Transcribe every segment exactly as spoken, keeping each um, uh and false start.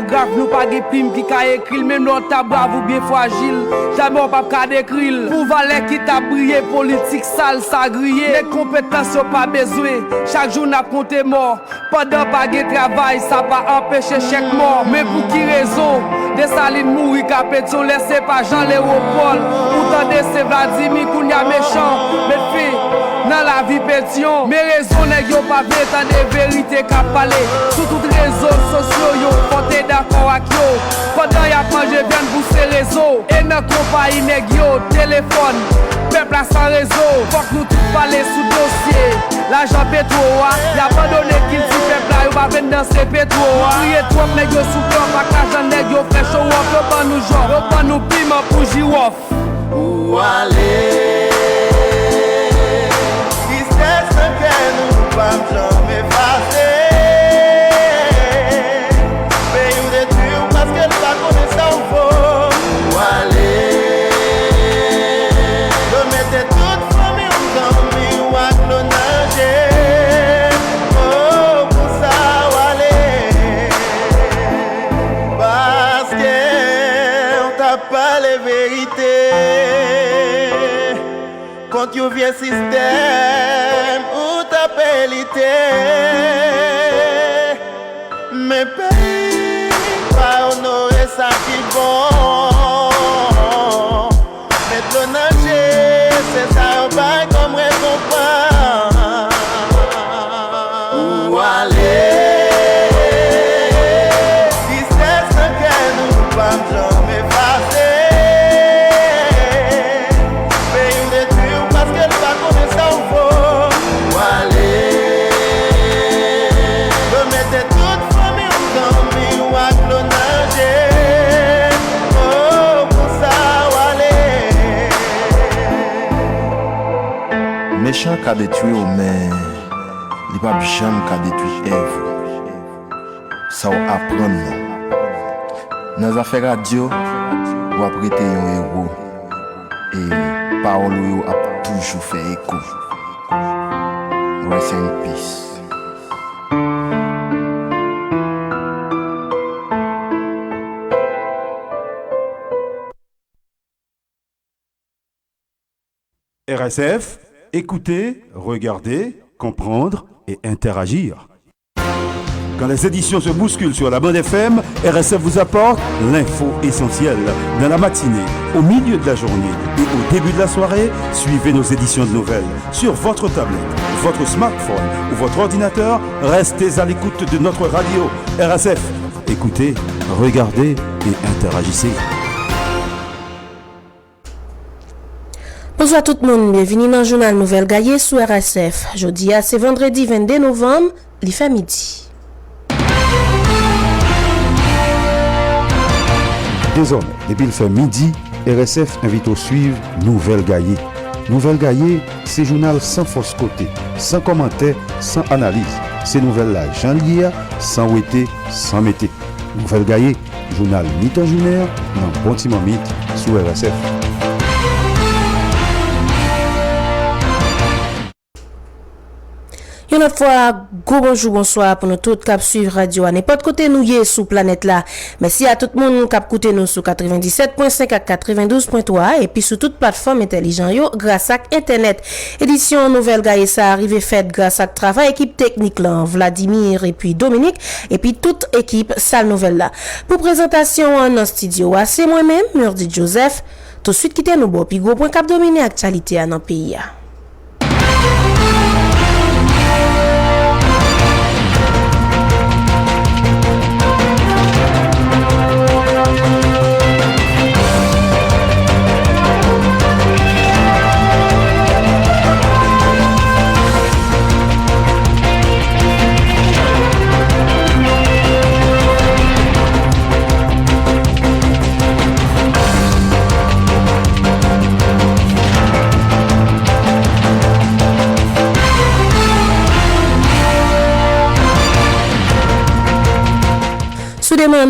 Grav nou pa gen plim ki ka ekri l, menm lè w ta brav ou byen frajil, jamè w p ap ka dekri l. Pou valè ki t ap briye, politik sal sa griye. Nèg konpetans yo pa bezwen, chak jou n ap konte mò. Pandan pa gen travay, sa pa anpeche chèk mò. Men pou ki rezon Desalin mouri ka Petyon lè se pa Jan Lewopòl? Ou tande se Vladimi kounye a mechan met fen nan lavi Petyon. Men rezon nèg yo pa vle tande verite k ap pale sou tout rezo sosyo yo. Fò te dakò ak yo pandan y ap manje vyann pou se rezo. E nan konpayi nèg yo, telefòn, pèp la san rezo. Fòk nou tout pale sou dosye lajan petwo a. Y abandone kilti pèp la, yo pa vle n danse petwo a. Nou kriye twòp, nèg yo sou klòp ak lajan nèg yo fè show off. Yo ban nou jòf, yo ban nou piman pou jiwòf. Ou ale. Tristès nan kè nou p ap janm efase. Peyi w detwi w paske l pa konnen sa w vo. Ou ale. Yo mete tout fanmi w, zanmi w ak lo nan je. Oh, konsa w ale. Paske w t ap pale verite kont yon vye sistèm ou t ap elite. Men peyi pa onore sa ki bon. Met dlo nan je, se sa yo bay kòm rekonpans. Ou ale. Tristès nan kè nou p ap janm efase. Peyi w detwi w paske l pa konnen sa w vo. Ou ale. Yo mete tout fanmi w, zanmi w ak lo nan je. Oh, konsa w ale. Mechan ka detwi w, men li p ap janm ka detwi èv ou. Sa w aprann nan. Nan zafè radyo, w ap rete yon ewo. E pawòl ou yo ap toujou fè eko. Rest in peace. R S F, écoutez, regardez, comprendre et interagir. Quand les éditions se bousculent sur la bande F M, R S F vous apporte l'info essentielle. Dans la matinée, au milieu de la journée et au début de la soirée, suivez nos éditions de nouvelles. Sur votre tablette, votre smartphone ou votre ordinateur, restez à l'écoute de notre radio R S F. Écoutez, regardez et interagissez. Bonswa tout moun, byenvini nan jounal Nouvèl Gaye sou R S F. Jodi a se vandredi vennde novanm, li fè midi. Dezòmè, depi l fè midi, R S F envite w swiv Nouvèl Gaye. Nouvèl Gaye se jounal san fòs kote, san kòmantè, san analiz. Se nouvèl la jan l ye a, san wete, san mete. Nouvèl Gaye, jounal mitan jounen an nan bon ti manmit sou R S F. Yon lòt fwa, gwo bonjou, bonswa pou nou tout k ap swiv radyo a nenpòt kote nou ye sou planèt la. Mèsi a tout moun k ap koute nou sou katrevenndisèt pwen senk ak katrevendouz pwen twa epi sou tout platfòm entèlijan yo gras ak entènèt. Edisyon Nouvèl Gaye sa a rive fèt gras ak travay ekip teknik lan, Vladimir epi Dominique, epi tout ekip sal nouvèl la. Pou prezantasyon an nan estidyo a, se mwen menm, Murdith Joseph. Touswit kite nou ba w pi gwo pwen k ap domine aktyalite a nan peyi a.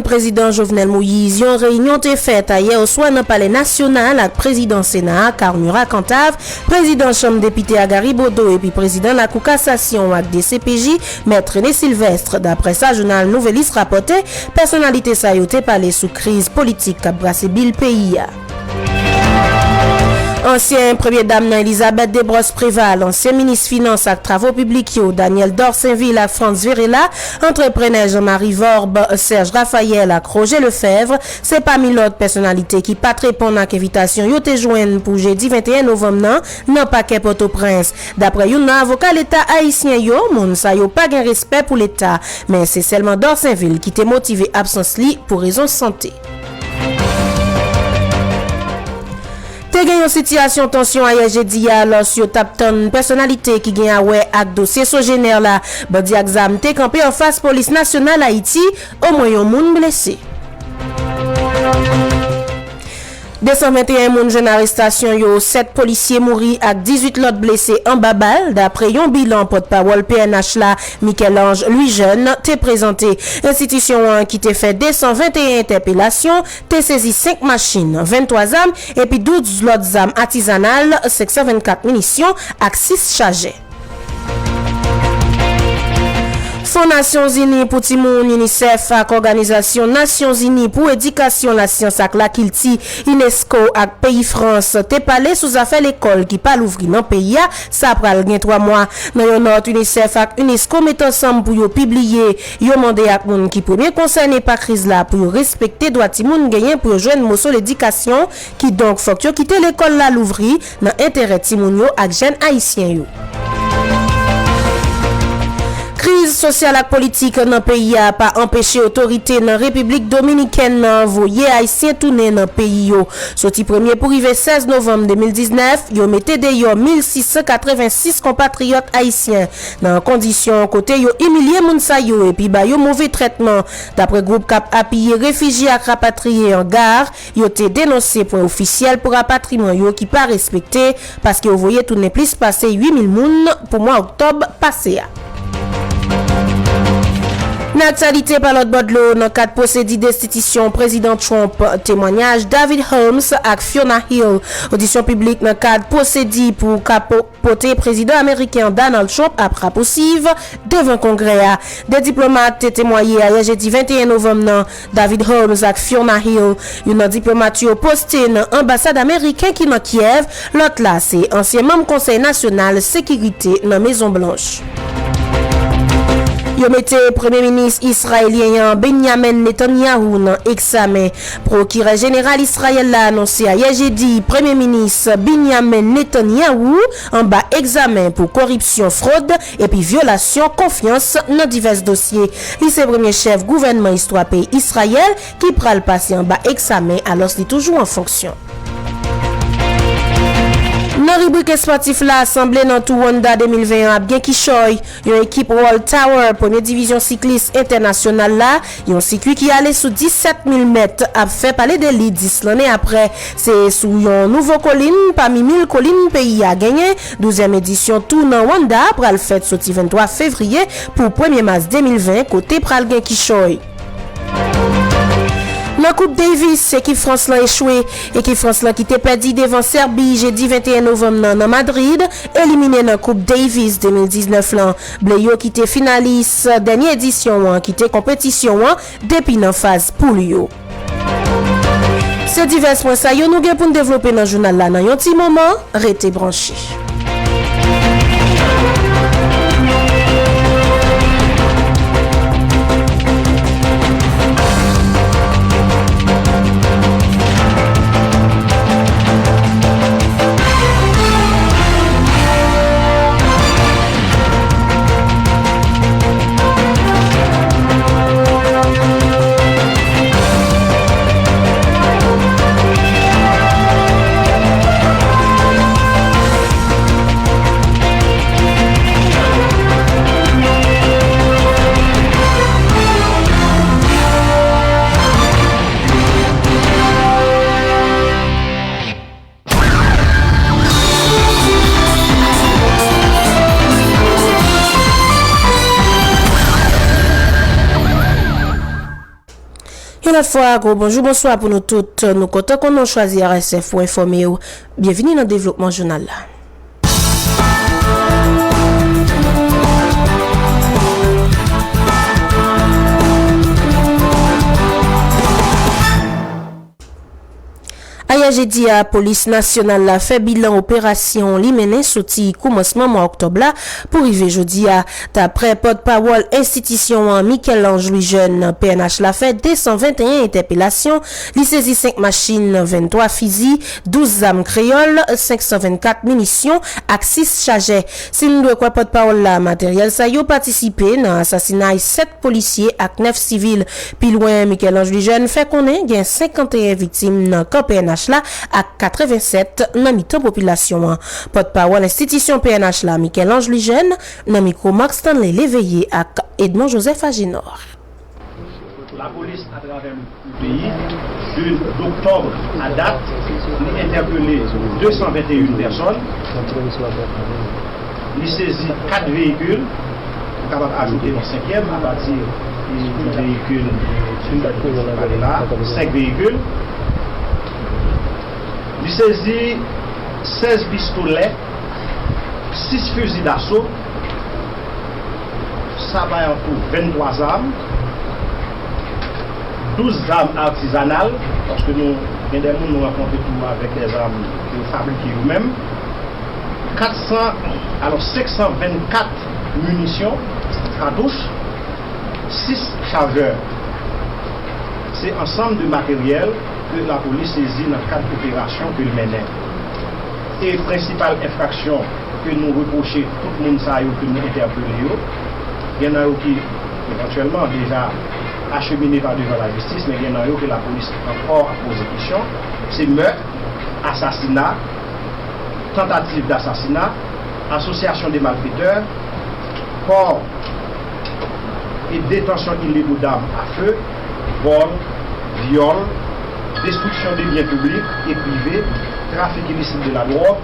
Prezidan Jovenel Moïse, yon reyinyon te fèt ayè oswa nan Palè Nasyonal ak Prezidan Sena a, Carmura Cantave, Prezidan Chanm Depite a, Gary Bodeau, epi Prezidan Lakou Kasasyon ak D C P J, Mèt René Sylvestre. Daprè sa jounal Nouvelliste rapòte, pèsonalite sa yo te pale sou kriz politik k ap brase bil peyi a. Ansyen Premye Dam nan Elizabeth Desbrosses Préval, ansyen minis finans ak travo piblik yo Daniel Dorsainville ak Frantz Verella, antreprenè Jean Marie Vorbe, Serge Raphaël ak Roger Lefebvre se pami lòt pèsonalite ki pa t reponn ak envitasyon yo te jwenn pou jedi venteyen novanm nan, nan pakè Pòtoprens. Daprè youn nan avoka Leta ayisyen yo, moun sa yo pa gen respè pou Leta, men se sèlman Dorsainville ki te motive absans li pou rezon sante. Te gen yon sitiyasyon tansyon ayè jedi a, lòs yo t ap tann pèsonalite ki gen a wè ak dosye Sogener la. Bandi ak zam te kanpe anfas Polis Nasyonal Ayiti, omwen yon moun blese. Desan venteyen moun jwenn arestasyon yo, sèt polisye mouri ak dizuit lòt blese anba bal, daprè yon bilan pòtpawòl P N H la, Michel-Ange Louis Jeune, te prezante. Enstitisyon an, ki te fè desan venteyen entèpelasyon, te sezi senk machin, venntwa zam epi douz lòt zam atizanal, senk san vennkat minisyon ak sis chajè. Fon Nasyonzini pou Timoun, UNICEF, ak Òganizasyon Nasyonzini pou Edikasyon, Lasyans ak Lakilti, UNESCO, ak peyi Frans te pale sou zafè lekòl ki pa louvri nan peyi a, sa pral gen twa mwa. Nan yon nòt UNICEF ak UNESCO met ansanm pou yo pibliye, yo mande ak moun ki premye konsène pa kriz la pou yo respekte dwa timoun genyen pou yo jwenn moso ledikasyon, kidonk fòk yo kite lekòl la louvri nan enterè timoun yo ak jèn ayisyen yo. Kriz sosyal ak politik nan peyi a pa anpeche otorite nan Repiblik Dominikèn nan voye Ayisyen tounen nan peyi yo. Soti premye pou rive sèz novanm de mil diznèf, yo mete deyò mil sis san katrevensis konpatriyòt ayisyen nan kondisyon kote yo imilye moun sa yo epi ba yo move trètman. Daprè gwoup k ap apiye refijye ak rapatriye an, GARR, yo te denonse pwen ofisyèl pou rapatriman yo ki pa respekte, paske yo voye tounen plis pase uit mil moun pou mwa òktòb pase a. Nan aktyalite pa lòt bò dlo, nan kad pwosedi destitisyon Prezidan Trump, temwanyaj David Holmes ak Fiona Hill, odisyon piblik nan kad pwosedi pou ka po-, pote Prezidan ameriken an Donald Trump ap rapousiv devan Kongrè a. De diplomat te temwaye ayè jedi venteyen novanm nan, David Holmes ak Fiona Hill. Youn nan diplomat yo poste nan anbasad ameriken ki nan Kyèv, lòt la se ansyen manm Konsèy Nasyonal Sekirite nan Mezon Blanch. Yo mete Premye Minis israelyen an Benjamin Netanyahu nan egzamen. Pwokirè Jeneral Izrayèl la anonse ayè jedi Premye Minis Benjamin Netanyahu anba egzamen pou koripsyon, fwod epi vyolasyon konfyans nan divès dosye. Li se premye chèf gouvènman istwa peyi Izrayèl ki pral pase anba egzamen alòs li toujou an fonksyon. Nan ribrik espòtif la, sanble nan Tou Wanda de mil ven an ap gen kichòy. Yon ekip World Tour, premye divizyon siklis entènasyonal la, yon sikwi ki ale sou disèt mil mèt, ap fè pale de li dis lannen apre. Se sou yon nouvo kolin pami mil kolin peyi a genyen. Douzyèm edisyon Tou nan Wanda pral fèt soti venntwa fevriye pou premye mas de mil ven, kote pral gen kichòy. Nan Koup Davis, ekip Frans lan echwe. Ekip Frans lan ki te pèdi devan Sèbi jedi venteyen novanm nan nan Madrid, elimine nan Koup Davis de mil diznèf lan. Ble yo kite finalis dènye edisyon an kite konpetisyon an depi nan faz poul yo. Se divès pwen sa yo nou gen pou n devlope nan jounal la nan yon ti moman. Rete branche. Yon lòt fwa, gwo bonjou, bonswa pou nou tout. Nou kontan konnen w chwazi R S F pou enfòme w. Byenvini nan devlopman jounal la. Ayè jedi a, Polis Nasyonal la fè bilan operasyon li mennen soti koumansman mwa òktòb la pou rive jodi a. Daprè pòtpawòl enstitisyon an, Michel-Ange Louis Jeune, P N H la fè de san venteyen entèpelasyon, li sezi senk machin, venntwa fizi, douz zam kreyòl, senk san vennkat minisyon ak sis chajè. Si n dwe kwè pòtpawòl la, materyèl sa yo patisipe nan asasinay sèt polisye ak nèf sivil. Pi lwen, Michel-Ange Louis Jeune fè konnen gen senkanteyen viktim nan kan P N H la ak katrevensèt nan mitan popilasyon an. Pòtpawòl enstitisyon P N H la, Michel-Ange Louis Jeune, nan mikwo Marc Stanley Léveillé ak Edmond Joseph Agénor. Lapolis, atravè le peyi, de doktòb a dat, li entèpele de san venteyen pèsòn, li sezi kat veyikil, nou kapab ajoute yon senkyèm apati de veyikil, e, nou pale la, senk veyikil. Li sezi sèz pistolè, sis fizi daso, sa bay an tou venntwa zam, douz zam atizanal, paske nou gen de moun nou rankontre tou avèk de zam yo fabrike yo menm, kat san, alò, senk san vennkat minisyon, katouch, sis chajè. Se ansanm de materyèl ke lapolis sezi nan kad operasyon ke l mennen. E prensipal enfraksyon ke nou repwoche tout moun sa yo ke nou entèpele yo, gen nan yo ki evantyèlman deja achemine pa devan lajistis, men gen nan yo ke lapolis ankò ap poze kesyon, se mèt, asasina, tantativ dasasina, asosyasyon de malfetè, pò e detansyon ilegal dam a fe, vòl, vyòl, destriksyon de byen piblik e prive, trafik ilisit de la dwòg,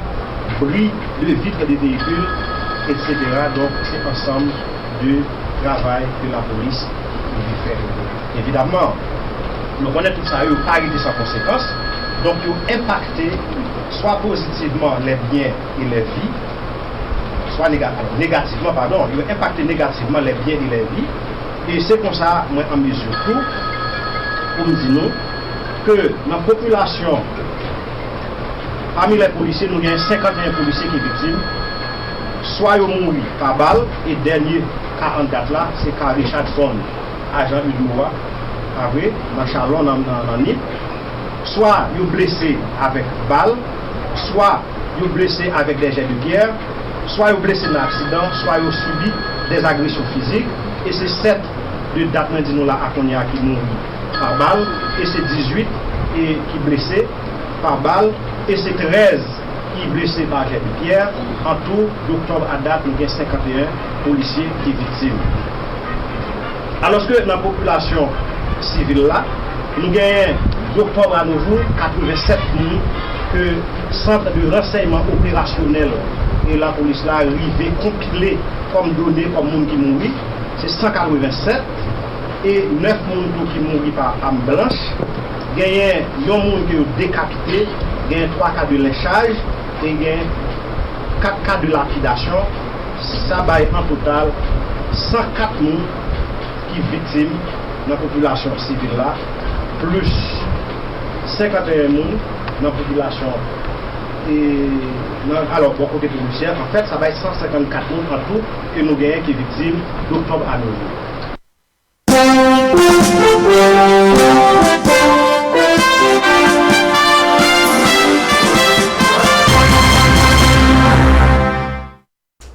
bri de vit de veyikil, etsetera. Donk, se ansanm de travay ke lapolis dwe fè. Evidamman, nou konnen tout sa yo pa rete san konsekans, donk yo enpakte swa pozitivman lè byen e lè vi, swa nega-, alò, negativman, padon, yo enpakte negativman lè byen e lè vi. E se konsa, mwen an mezi tou, pou m di nou, ke nan popilasyon, pami lè polisye, nou gen senkanteyen polisye ki viktim, swa yo mouri pa bal, e dènye ka an dat la, se ka Richardson, ajan UDMO a, pa vre, nan Chalon, nan, nan, nan Nip, swa yo blese avèk bal, swa yo blese avèk de jè de pyè, swa yo blese nan aksidan, swa yo sibi de agresyon fizik, e se sèt de dat mwen di nou la a kounye a ki mouri pa bal, e se dizuit e ki blese pa bal, e se trèz ki blese pa jè de pyè. An tou, de oktòb a dat, nou gen senkanteyen polisye ki viktim. Alòske nan popilasyon sivil la, nou genyen, de oktòb a nos jours, katrevensèt moun ke sant de ransèyman operasyonèl e lapolis la rive konpile kòm done, kòm moun ki mouri, se san katrevensèt, e nèf moun tou ki mouri pa am blanch. Genyen yon moun ke yo dekapite, genyen twa ka de lenchaj, e genyen kat ka de lapidasyon. Sa bay an total san kat moun ki viktim nan popilasyon sivil la, plis senkanteyen moun nan popilasyon, e, nan, alò, bò kote polisyè, anfèt, sa bay san senkannkat moun an tou ke nou genyen ki viktim de oktòb a nos jours.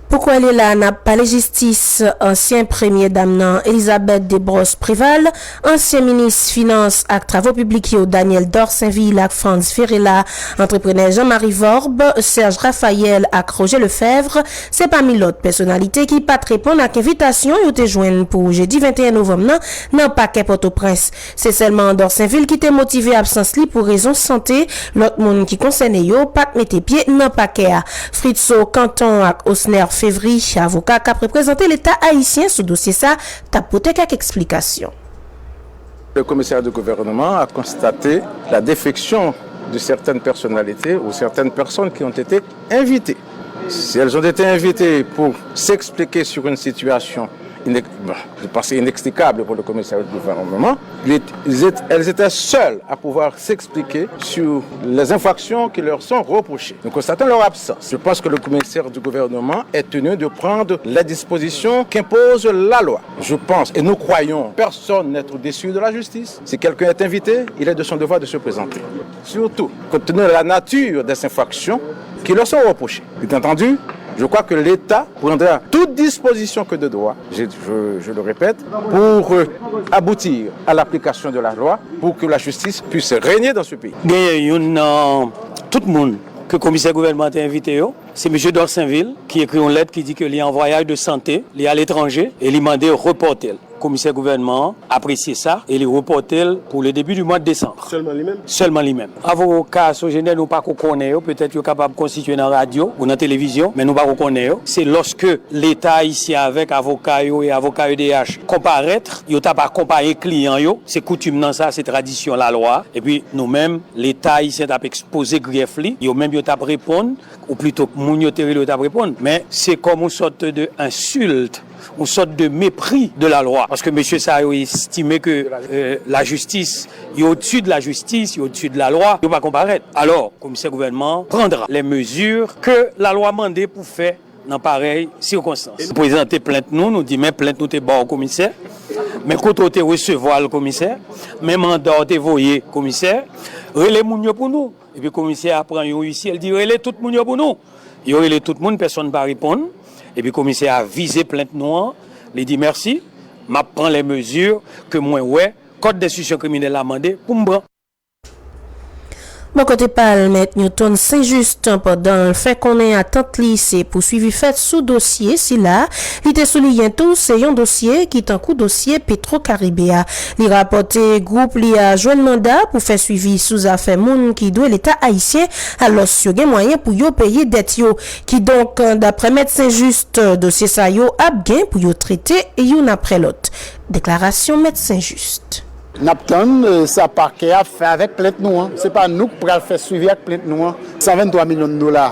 Pou kwè li la, n ap pale jistis. Ansyen premye dam nan, Elizabeth Desbrosses Préval, ansyen minis finans ak travo piblik yo, Daniel Dorsainville ak Frantz Ferrella, antreprenè Jean-Marie Vorbe, Serge Raphaël ak Roger Lefebvre, se pami lòt pèsonalite ki pa t reponn ak envitasyon yo te jwenn pou jedi venteyen novanm nan, nan pakè Pòtoprens. Se sèlman Dorsainville ki te motive absans li pou rezon sante, lòt moun ki konsène yo pa t mete pye nan pakè a. Fritzo Canton ak Osner Fevry, avoka k ap reprezante Leta ayisyen sou dosye sa, t ap pote kèk eksplikasyon. Le commissaire du gouvernement a constaté la défection de certaines personnalités ou certaines personnes qui ont été invitées. Si elles ont été invitées pour s'expliquer sur une situation, inex- bon, je pense inexplicable pour le commissaire du gouvernement, il est- ils étaient- elles étaient seules à pouvoir s'expliquer sur les infractions qui leur sont reprochées. Nous constatons leur absence. Je pense que le commissaire du gouvernement est tenu de prendre les dispositions qu'impose la loi. Je pense, et nous croyons, personne n'est au-dessus de la justice. Si quelqu'un est invité, il est de son devoir de se présenter. Surtout, compte tenu de la nature des infractions qui leur sont reprochées. Bien entendu, je crois que l'État prendra toute disposition que de droit, je, je- je le répète, pour euh, aboutir à l'application de la loi, pour que la justice puisse régner dans ce pays. Genyen youn nan tout moun ke komisè gouvènman an te envite yo, se mesye Dorsainville ki ekri yon lèt ki di ke li an vwayaj de sante, li aletranje e li mande repòte l. Komisè gouvènman an apresye sa e li repòte l pou le début du mois de décembre. Sèlman li menm? Sèlman li menm. Avoka Sogener, nou pako konnen yo, petèt yo kapab konstitye nan radyo ou nan televizyon, men nou pako konnen yo. Se lòske Leta ayisyen avèk avoka yo e avoka E D H konparèt, yo t ap akonpaye kliyan yo. Se koutim nan sa, se tradisyon lalwa. Epi nou menm, Leta ayisyen t ap ekspoze grèf li, yo menm yo t ap reponn, ou plito moun yo te rele yo t ap reponn. Men se kòm yon sòt de ensilt, yon sòt de mepri de la lwa. Paske mesye sa yo estime ke euh, lajistis, yo odsi de lajistis, yo odsi de la lwa, yo pa konparèt. Alò, komisè gouvènman an prendra les mesures que la loi mande pou fè nan parèy sikonstans. Nou prezante plent nou, nou di men plent nou te ba w komisè, men kote w te resevwa l komisè, men manda w te voye komisè, rele moun yo pou nou. Epi komisè a pran yon isye, l di rele tout moun yo pou nou. Yo rele tout moun, pèsonn pa reponn. Epi komisè a vize plent nou an, li di mèsi, m ap pran les mesures ke mwen wè kòd denstriksyon kriminèl la mande pou m pran. Bò kote pa l, Mèt Newton Saint-Juste, pandan l fè konnen atant li se pou swivi fèt sou dosye sila, li te souliyen tou se yon dosye ki tankou dosye Petro Caribe a. Li rapòte gwoup li a jwenn manda pou fè swivi sou zafè moun ki dwe Leta ayisyen, alòs yo gen mwayen pou yo peye dèt yo. Kidonk, daprè Mèt Saint-Juste, dosye sa yo ap gen pou yo trete youn aprè lòt. Deklarasyon Mèt Saint-Juste. N ap tann euh, sa pakè a fè avèk plent nou an. Se pa nou k pral fè swivi ak plent nou an. San venntwa milyon dola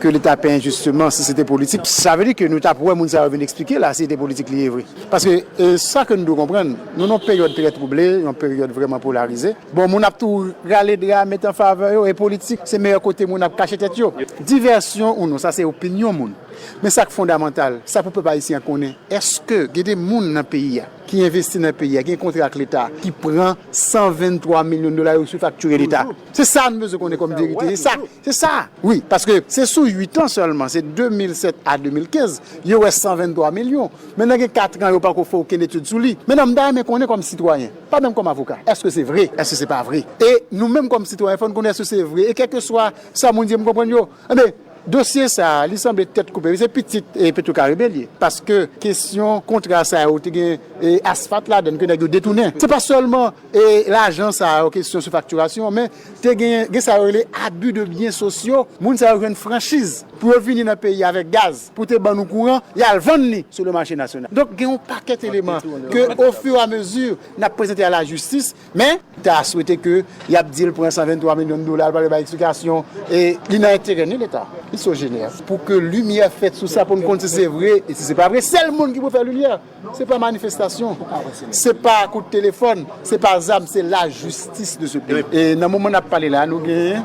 ke Leta peye enjisteman, si se te politik, sa vle di ke nou t ap wè moun sa yo vin eksplike la, si se te politik li ye vre. Paske euh, sa ke nou dwe konprann, nou nan yon peryòd trè twouble, yon peryòd vrèman polarize. Bon, moun ap tou rale dra, mete an favè yo, e politik, se meyè kote moun ap kache tèt yo. Divèsyon ou non, sa se opinyon moun. Men sa k fondamantal, sa pou pèp ayisyen an konnen, èske gen de moun nan peyi a ki envesti nan peyi a, gen kontra ak Leta, ki pran san venntwa milyon dola yo sou faktire Leta? Se sa n bezwen konnen kòm verite. Se sa, se sa. Wi, paske se sou uit an sèlman, se de mil sèt a de mil kenz, yo wè san venntwa milyon. Mentnan gen kat an, yo pako fè okenn etid sou li. Mentnan, m ta renmen konnen kòm sitwayen, pa menm kòm avoka, èske se vre? Èske se pa vre? E nou menm kòm sitwayen, fò n konnen èske se vre. E kèlkeswa sa moun di, m konprann yo. Enben, dosye sa a, li sanble tèt koupe. Se pitit e Petro Caribe li ye. Paske kesyon kontra sa yo te gen e, asfalt ladann ke nèg yo detounen. Se pa sèlman e, lajan sa yo, kesyon sou faktirasyon, men te gen, gen sa yo rele abus de biens sociaux. Moun sa yo jwenn franchiz pou yo vini nan peyi avèk gaz, pou te ban nou kouran, y al vann li sou le marché national. Donk, gen yon pakèt eleman ke, au fur et à mesure, n ap prezante a lajistis, men ta swete ke y ap di l pran san venntwa milyon dola, l pral bay eksplikasyon, e li nan enterè ni Leta, ni Sogener, pou ke limyè fèt sou sa, pou n konn si se vre e si se pa vre. Sèl moun ki pou fè limyè, se pa manifestasyon, se pa kout telefòn, se pa zam, se lajistis de ce pays. E nan moman n ap pale la, nou genyen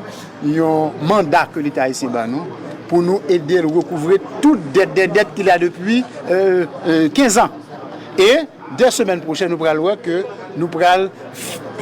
yon manda ke Leta ayisyen ban nou pou nou ede l rekouvre tout dèt, dèt, dèt ki la depi euh, euh, kenz an. E dè semèn pwochèn, nou pral wè ke nou pral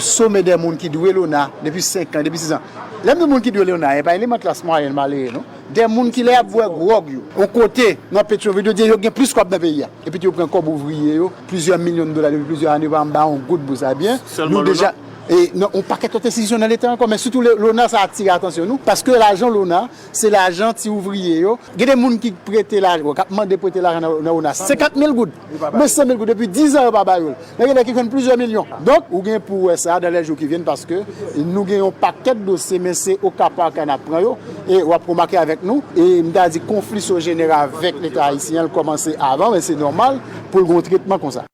some dè moun ki dwe Lona depi senk an, depi sis an. Lè m di moun ki dwe Lona, e pa eleman klas mwayèn malere, non. Dè moun ki lè y ap bwè gwòg yo, yon kote nan Petyonvil, yo di yo gen plis kòb nan peyi a. Epi yo pran kòb ouvriye yo, plizyè milyon dola depi plizyè ane, yo pa janm ba yon goud pou sa, byen. Nou deja, e, nan yon pakèt lòt enstitisyon nan Leta ankò, men sitou Lona sa atire atansyon nou, paske lajan Lona, se lajan ti ouvriye yo. Gen de moun ki prete lajan, k ap mande prete lajan nan, nan Lona, senkant mil goud. Men san mil goud, depi diz an yo pa ba yo l. Men gen nèg ki jwenn plizyè milyon. Donk, ou gen pou w wè sa dans les jours qui viennent, paske nou gen yon pakèt dosye, men se o ka pa ka n ap pran yo. E w ap remake avèk nou, e m ta di konfli Sogener avèk Leta ayisyen an, l kòmanse avan, men se nòmal pou l gen yon tretman konsa.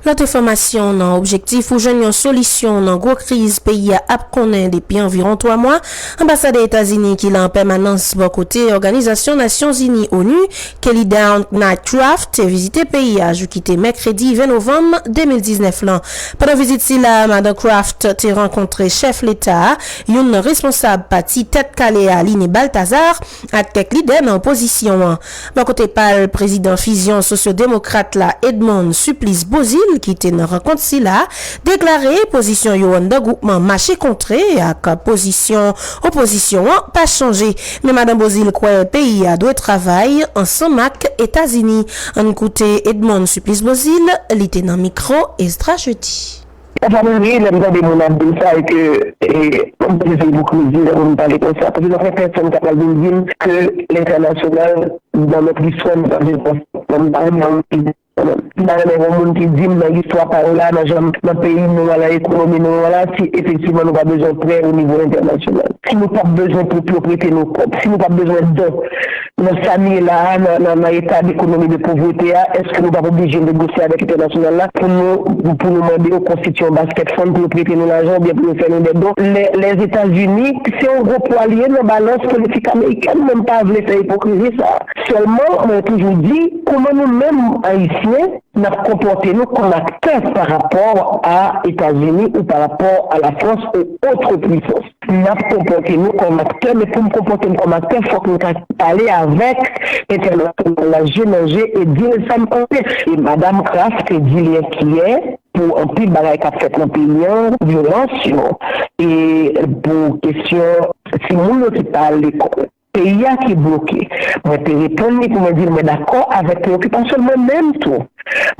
Lòt enfòmasyon, nan objektif pou jwenn yon solisyon nan gwo kriz peyi a ap konnen depi anviwon twa mwa, anbasadè Etazini ki la an pèmanans bò kote Òganizasyon Nasyonzini, onu, Kelly Down Knight Craft te vizite peyi a jou ki te mèkredi ven novanm de mil diznèf lan. Pandan vizit sila, madan Craft te rankontre chèf leta a, youn nan responsab pati Tèt Kale a, Lini Baltazar, ak kèk lidè nan opozisyon an. Bò kote pa l, prezidan Fizyon Sosyo-Demokrat la, Edmonde Supplice Beauzile, ki te nan rankont sila, deklare pozisyon yo anndan gwoupman Mache Kontre ak pozisyon opozisyon an pa chanje. Men madan Beauzile kwè peyi a dwe travay ansanm ak Etazini. Ann koute Edmonde Supplice Beauzile, li te nan mikwo Esdra Jeudi. Sa fè m ri lè m tande moun ap di m sa e ke, e, m panse se ipokrizi lè moun pale konsa. Paske nan fè pèsonn ka pral vin di m ke lentènasyonal, nan lòt listwa, nou pa vin konsa. Mwen, m pa renmen moun ki di m sa menm. M pa renmen yon moun ki di m nan listwa pa yo la, nan jan, nan peyi nou an, nan ekonomi nou an la, si efektivman nou pa bezwen prè o nivo entènasyonal. Si nou p ap bezwen pou yo prete nou kòb, si nou p ap bezwen don, nan sa nou ye la a, nan, nan, nan eta dekonomi de povrete a, èske nou p ap oblije negosye avèk entènasyonal la pou nou, pou nou mande yo konstitye yon basket fund pou yo prete nou lajan oubyen pou yo fè nou dè don? Lè, Lèzetazini, se yon gwo pwa li ye nan balans politik amerikèn, men m pa vle fè ipokrizi sa a. Sèlman, mwen toujou di, kòman nou menm, Ayisyen, n ap konpòte nou kòm aktè pa rapò a Etazini ou pa rapò a Lafrans ou otre pwisans. N ap konpòte nou kòm aktè, men pou m konpòte m kòm aktè, fòk m ka pale avèk entènasyonal la je nan je e di l sa m panse. E madan Craft te di li enkyè pou anpil bagay k ap fèt nan peyi an, vyolans yo, e pou kesyon timoun yo ki pa al lekòl. Peyi a ki bloke. Mwen te reponn li pou mwen di l mwen dakò avèk preokipasyon l, mwen menm tou.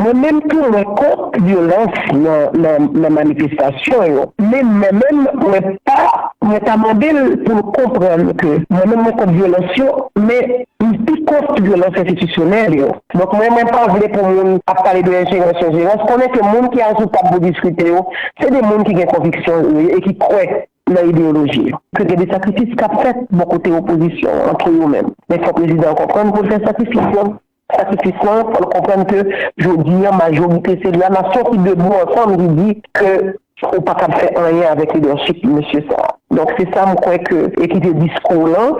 Mwen menm tou, mwen kont vyolans nan, nan, nan manifestasyon yo. Men mwen menm, mwen pa, mwen ta mande l pou l konprann ke mwen menm, mwen kont vyolans yo, men m pi kont vyolans enstitisyonèl yo. Donk, mwen, mwen pa vle pou moun ap pale de enjerans, enjerans. Konnen ke moun ki al sou tab pou diskite yo, se de moun ki gen konviksyon yo e ki kwè nan ideyoloji yo. Ke gen de sakrifis k ap fèt bò kote opozisyon an, antre yo menm. Men fò prezidan an konprann pou l fè sakrifis lan. Sakrifis lan, fò l konprann ke jodi a, majorite se lasyon ki debou ansanm ki di ke ou pa kab fè anyen avèk lidèchip mesye sa a. Donk, se sa m kwè ke, e ki te diskou lan.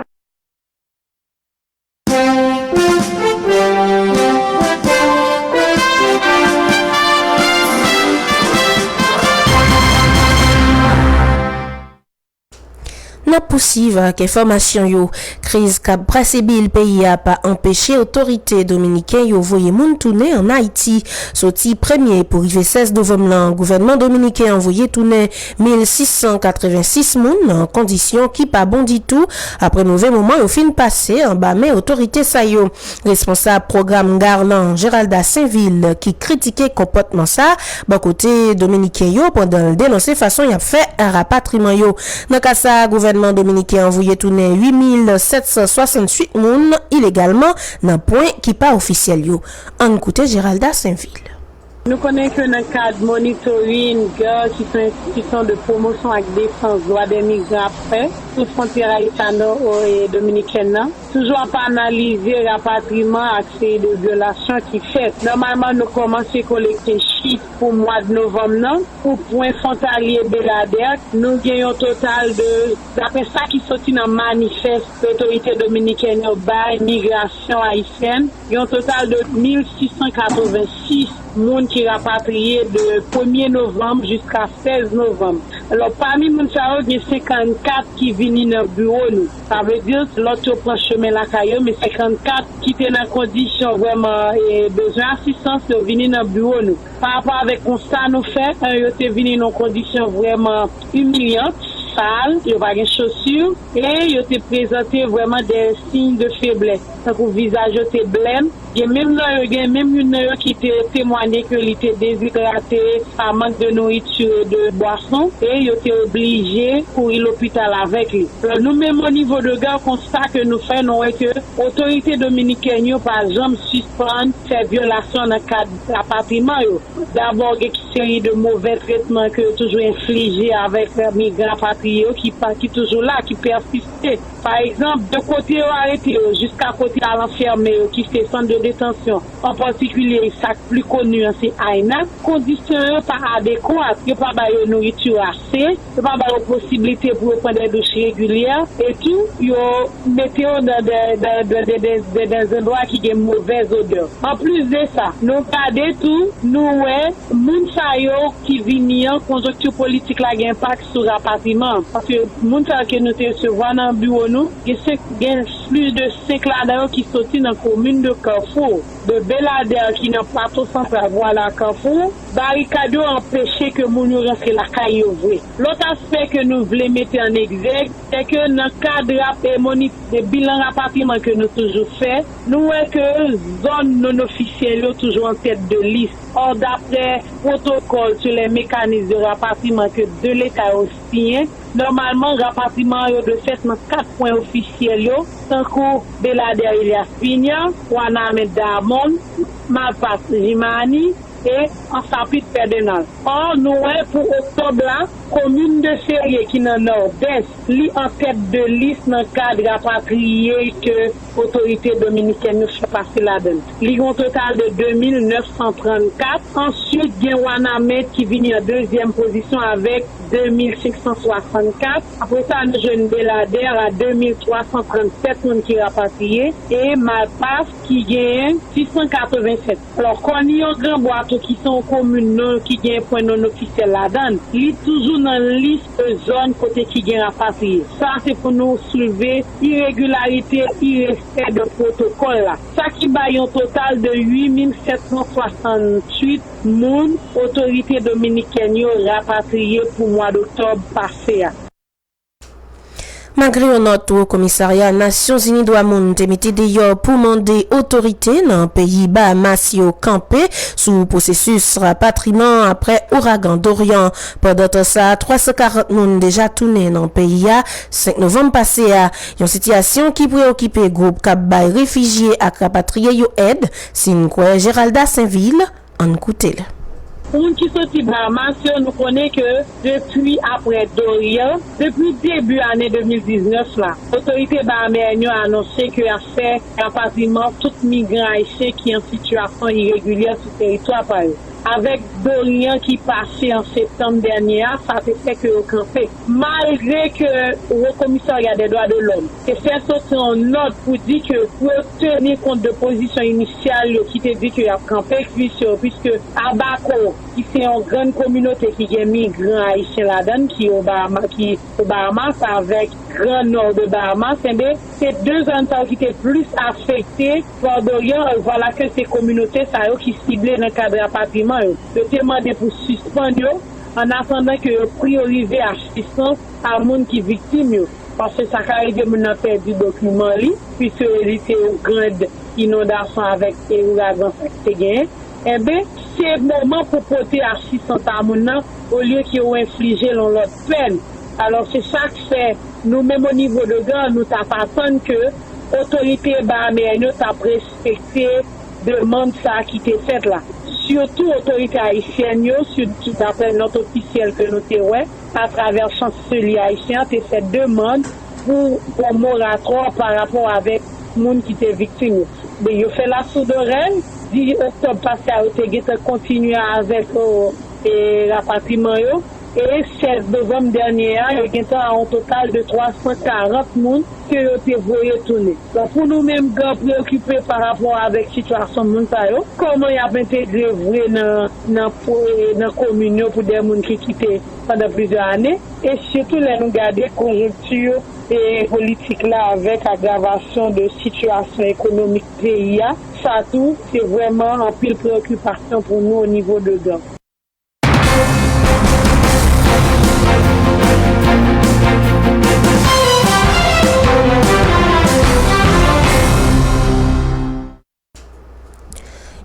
N ap pousuiv ak enfòmasyon yo. Kriz k ap brase bil peyi a pa anpeche otorite dominiken yo voye moun tounen ann Ayiti. Soti premye pou rive sèz novanm lan, gouvènman dominiken an voye tounen mil sis san katrevensis moun nan kondisyon ki pa bon ditou, apre move moman yo fin pase anba men otorite sa yo. Responsab pwogram GARR lan, Geralda Sainvil, ki kritike konpòtman sa bò kote dominiken yo pandan l denonse fason y ap fè rapatriman yo. Nan ka sa a, gouvènman dominiken an voye tounen uit mil sèt san swasanntuit moun ilegalman nan pwen ki pa ofisyèl yo. Ann koute Geralda Sainvil. Nou konnen ke nan kad monitoring GARR, ki se yon enstitisyon de pwomosyon ak defans dwa dè migran, ap fè sou fwontyè ayisyano-dominikèn nan, toujou ap analize rapatriman ak seri de vyolasyon ki fèt. Nòmalman, nou kòmanse kolekte chif pou mwa novanm nan. Pou pwen fwontalye Beladè, nou gen yon total de, daprè sa ki soti nan manifès otorite dominikèn yo bay migrasyon ayisyèn, yon total de mil sis san katrevensis moun ki rapatriye de premye novanm jiska sèz novanm. Alò, pami moun sa yo, gen senkannkat ki vini nan biwo nou. Sa vle di, lòt yo pran chemen lakay yo, men senkannkat ki te nan kondisyon vrèman, e, bezwen asistans, yo vini nan biwo nou. Pa rapò avèk konsta nou fè, e, yo te vini nan kondisyon vrèman imilyan, sal, yo pa gen chosi, e yo te prezante vrèman de siy de feblès, tankou vizaj yo te blèm. Gen menm nan yo, gen menm youn nan yo ki te temwanye ke li te dezidrate pa mank de nouriti e de bwason, e yo te oblije kouri lopital avèk li. Alò, nou menm, o nivo de GARR, konsta ke nou fè, nou wè ke otorite dominikèn yo pa janm sispann fè vyolasyon nan kad rapatriman yo. Dabò, gen ki seri de movè tretman ke yo toujou enflije avèk migran rapatriye. rapatriye yo ki pa, ki toujou la, ki pèsiste. Pa egzanp, de kote yo arete yo jiska kote y al anfèmen yo, ki se sant de detansyon, an patikilye sa k pli koni an se Aynak, kondisyon yo pa adekwat, yo pa ba yo nouriti ase, yo pa ba yo posiblite pou yo pran de douch regilyè, e tou, yo mete yo nan de, de, de, de, de, de, de zandwa ki gen movèz odè. Anplis de sa, nou gade tou, nou wè moun sa yo ki vini an, konjonkti politik la gen enpak sou rapatriman an. Paske moun sa yo ke nou te resevwa nan biwo nou, gen senk, gen plis de senk ladan yo ki soti nan komin de Kafou, de Beladè ki nan Plato Santral, vwala Kafou, barikad yo anpeche ke moun yo rantre lakay yo vre. Lòt aspè ke nou vle mete an egzèg, se ke nan kad rap e moni-, de bilan rapatriman ke nou toujou fè, nou wè ke zòn non ofisyèl yo toujou an tèt de lis. Or, daprè protokòl sur les mécanismes de rapatriement ke de leta yo siyen, nòmalman, rapatriman yo dwe fèt nan kat pwen ofisyèl yo, tankou Beladè Elias Pinya, Wanament Damon, Malpas Jimani, e Ansapit Pèdenal. Or, nou wè pou oktòb la, komin de Ferye ki nan Nòdès, li an tèt de lis nan kad rapatriye ke otorite dominikèn yo fè pase ladan l. Li gen yon total de de mil nèf san trannkat. Answit, gen Wanament ki vini an dezyèm pozisyon avèk de mil senk san swasannkat. Apre sa, nou jwenn Beladè a de mil twa san trannsèt moun ki rapatriye e Malpas ki genyen sis san katrevennsèt. Alò, Kòniyò Granbwa tou ki se yon komin non ki gen pwen non ofisyèl ladan l, li toujou nan lis de zòn kote ki gen rapatriye. Sa se pou nou soulve iregilarite, irespè de pwotokòl la. Sa ki bay yon total de uit mil sèt san swasanntuit moun otorite dominikèn yo rapatriye pou mwa doktòb pase a. Malgre yon nòt Wo Komisarya Nasyonzini Dwa Moun te mete deyò pou mande otorite nan peyi Bahamas yo kanpe sou pwosesis rapatriman apre ouragan Dorian. Pandan tan sa a, twa san karant moun deja tounen nan peyi a senk novanm pase a, yon sitiyasyon ki preyokipe gwoup k ap bay refijye ak rapatriye yo èd, si n kwè Geralda Sainvil. Ann koute l. Pou moun ki soti Bahamas yo, nou konnen ke depi apre Dorian, depi debi ane de mil diznèf la, otorite bahameyèn yo anonse ke y ap fè rapatriman tout migran ayisyen ki an sitiyasyon iregilyè sou teritwa pa yo. Avèk Dorian ki pase an septanm dènye a, sa te fè ke yo kanpe. Malgre ke Wo Komisarya dè Dwa de Lòm te fè soti yon nòt pou di ke pou yo teni kont de pozisyon inisyal yo ki te di ke y ap kanpe, puiske, puiske Abaco, ki se yon grann kominote ki gen migran ayisyen ladan l, ki Obama, ki o Bahamas avèk Gran Nò de Bahamas, enben, se de zòn sa yo ki te plis afekte pa Dorian, e vwala ke se kominote sa yo ki sible nan kad rapatriman yo. Yo te mande pou sispann yo, an atandan ke yo priyorize asistans a moun ki viktim yo. Paske sa ka rive moun nan pèdi dokiman li, puiske li te yon grann inondasyon avèk e ouragan sa ki te genyen. Enben, se moman pou pote asistans a moun nan, olye ke yo enflije l yon lòt pèn. Alò, se sa k fè nou menm o nivo de GAN, nou t ap atann ke otorite bahameyèn yo t ap respekte demann sa a ki te fèt la. Sitou otorite ayisyèn yo, sitou daprè nòt ofisyèl ke nou te wè, atravè chanselye ayisyen an, te fè demann pou, pou moratwa pa rapò avèk moun ki te viktim yo. Men yo fè lasoudorèy, dis oktòb pase a, yo te gentan kontinye avèk, o, e, rapatriman yo. E sèz novanm dènye a, yo gentan a yon total de twa san karant moun ke yo te voye tounen. Bon, pou nou menm, GAN preyokipe pa rapò avèk sitiyasyon moun sa yo, kòman y ap entegre vre nan, nan, nan komin yo pou de moun ki kite pandan plizyè ane, e sitou lè nou gade konjonkti e politik la avèk agravasyon de sitiyasyon ekonomik peyi a, sa tou, se vrèman anpil preyokipasyon pou nou o nivo de GAN.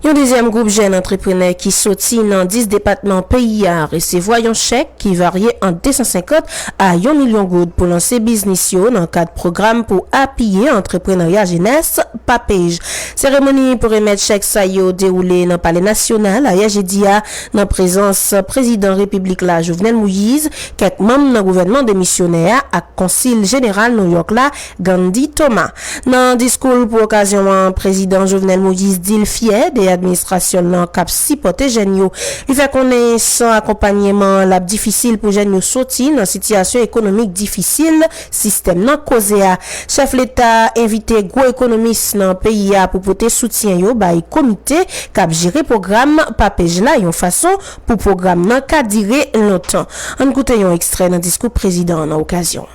Yo Yon dezyèm gwoup jèn antreprenè ki soti nan dis depatman peyi a resevwa yon chèk ki varye ant de san senkant a yon milyon goud pou lanse biznis yo nan kad pwogram pou apiye antreprenarya jenès, PAPEJ. Seremoni pou remèt chèk sa yo dewoule nan Palè Nasyonal ayè jedi a, nan prezans Prezidan Repiblik la, Jovenel Moïse, kèk manm nan gouvènman demisyonè a ak Konsil Jeneral Nouyòk la, Gandhi Thomas. Nan diskou l pou okazyon an, Prezidan Jovenel Moïse di l fyè de administrasyon l lan k ap sipòte jèn yo. Li fè konnen san akonpanyeman, l ap difisil pou jèn yo soti nan sitiyasyon ekonomik difisil sistèm nan koze a. Chèf Leta envite gwo ekonomis nan peyi a pou pote soutyen yo bay komite k ap jere pwogram PAPEJ la, yon fason pou pwogram nan ka dire lontan. Ann koute yon ekstrè nan diskou prezidan an nan okazyon.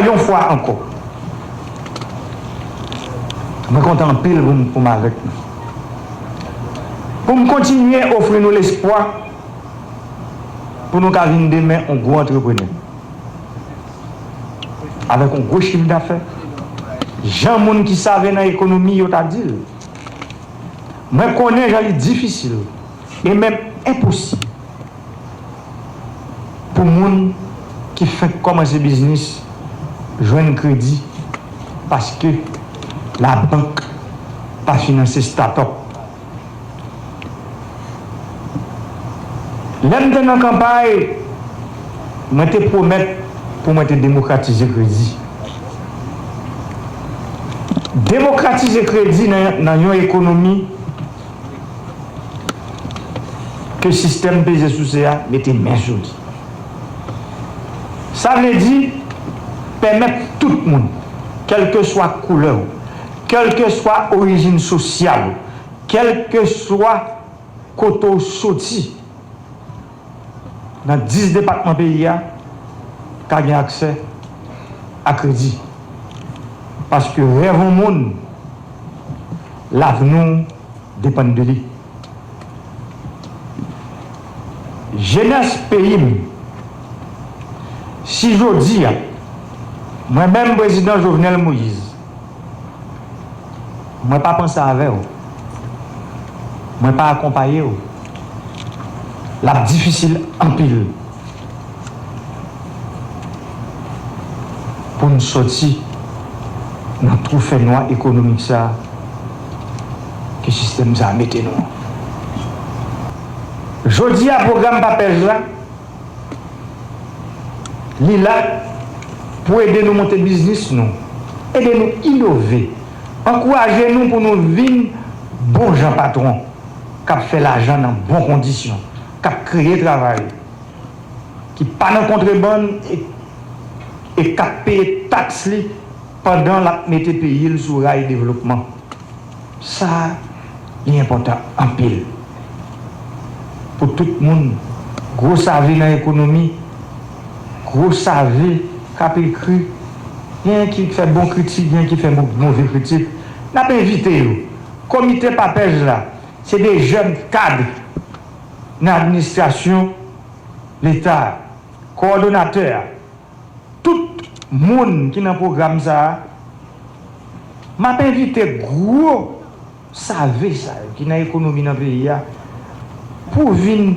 Yon fwa ankò, mwen kontan anpil pou m, pou m avèk nou. Pou m kontinye ofri nou lespwa pou nou ka vin demen yon gwo antreprenè. Avèk yon gwo chif dafè, jan moun ki save nan ekonomi yo ta di l. Mwen konnen jan li difisil e menm enposib pou moun ki fenk kòmanse biznis jwenn kredi, paske labank pa finanse start-up. Lè m te nan kanpay, mwen te pwomèt pou mwen te demokratize kredi. Demokratize kredi nan, nan yon ekonomi ke sistèm peze souse a mete men sou li. Sa vle di, pèmèt tout moun, kèlkeswa koulè w, kèlkeswa orijin sosyal ou, kèlkeswa kote w soti, nan dis depatman peyi a, ka gen aksè a kredi. Paske rèv yon moun, lavni w depann de li. Jenès peyi m, si jodi a, mwen menm Prezidan Jovenel Moïse, mwen pa panse avè w, mwen pa akonpaye w, l ap difisil anpil pou n sòti nan twou fènwa ekonomik sa a ke sistèm sa a mete nou an. Jodi a, pwogram PAPEJ la, li la pou ede nou monte biznis nou, ede nou inove, ankouraje nou pou nou vin bon jan patwon k ap fè lajan nan bon kondisyon, k ap kreye travay, ki pa nan kontrebann e, e k ap peye taks li pandan l ap mete peyi l sou ray devlopman. Sa a, li enpòtan anpil pou tout moun. Gwo save nan ekonomi, gwo save k ap ekri, gen ki fè bon kritik, gen ki fè mo-, move kritik. N ap envite yo. Komite PAPEJ la, se de jèn kad nan administrasyon Leta a, kowòdonatè a, tout moun ki nan pwogram sa a, m ap envite gwo save sa yo ki nan ekonomi nan peyi a pou vin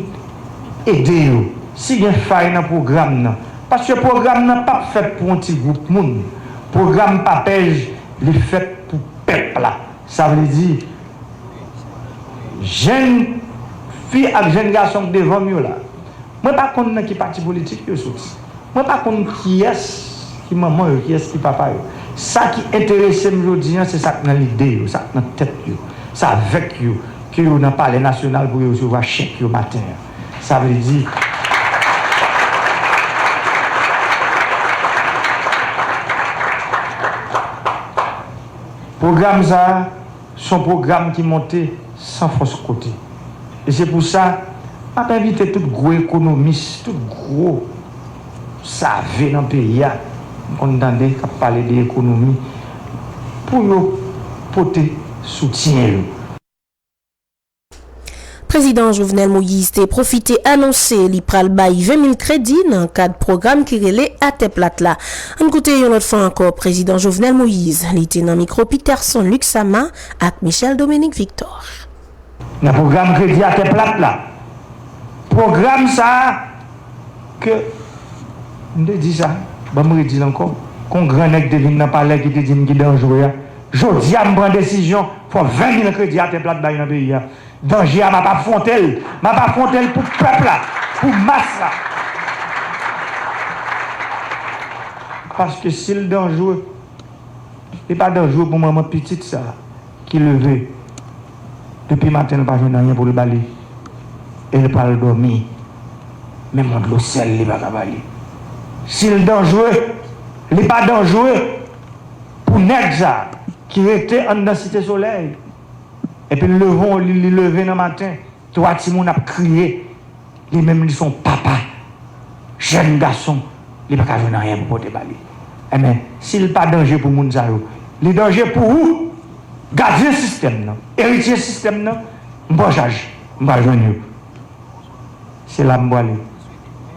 ede yo. Si gen fay nan pwogram nan, paske pwogram nan p ap fèt pou yon ti gwoup moun. Pwogram PAPEJ, li fèt pou pèp la. Sa vle di, jèn fi ak jèn gason k devan m yo la, mwen pa konn nan ki pati politik yo soti. Mwen pa konn kiyès ki manman yo, kiyès ki papa yo. Sa ki enterese m jodi a, se sa k nan lide yo, sa k nan tèt yo. Se avèk yo ke yo nan Palè Nasyonal pou yo resevwa chèk yo maten an. Sa vle di, pwogram sa a, se yon pwogram ki monte san fòs kote. E se pou sa, m ap envite tout gwo ekonomis, tout gwo save nan peyi a, m konn tande k ap pale de ekonomi, pou yo pote soutyen yo. Prezidan Jovenel Moïse te pwofite anonse li pral bay ven mil kredi nan kad pwogram ki rele Atè Plat la. Ann koute yon lòt fwa ankò Prezidan Jovenel Moïse. Li te nan mikwo Peterson Luxama ak Michel Dominique Victor. Nan pwogram kredi atè plat la, pwogram sa a ke m te di sa, ban m redi l ankò, kon gran nèg te vin nan palè ki te di m ki danjre a. Jodi a, m pran desizyon, fò ven mil kredi atè plat bay nan peyi a. Danje a, m ap afwonte l. M ap afwonte l pou pèp la, pou mas la. Paske si l danjre, li pa danjre pou manman pitit sa ki leve depi maten, l pa jwenn anyen pou l ba li, e l pral dòmi, menm yon dlo sèl li pa ka ba li. Si l danjre, li pa danjre pou nèg sa ki rete anndan Site Solèy, epi l leve, li, li leve nan maten, twa timoun ap kriye. Li menm, li se yon papa, jèn gason, li pa ka jwenn anyen pou pote ba li. Enben, si l pa danje pou moun sa yo, li danje pou ou, gadyen sistèm nan, eritye sistèm nan, m pran chaj, m pral jwenn yo. Se la m prale.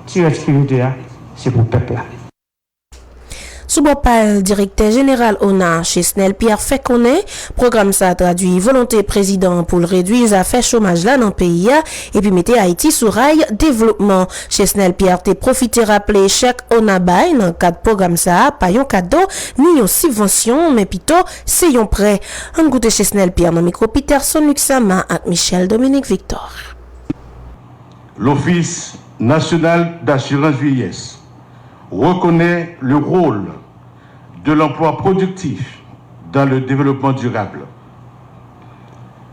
Ti rès ki rete a, se pou pèp la. Sou bò pa l, direktè jeneral ona, Chesnel Pierre, fè konnen pwogram sa a tradui volonte prezidan an pou l redui zafè chomaj la nan peyi a epi mete Ayiti sou ray devlopman. Chesnel Pierre te pwofite raple chèk ona bay nan kad pwogram sa a pa yon kado ni yon sibvansyon, men pito se yon prè. Ann koute Chesnel Pierre nan mikwo Peterson Luxama ak Michel Dominique Victor. L'Office national d'assurance vieillesse reconnaît le rôle de l'emploi productif dans le développement durable.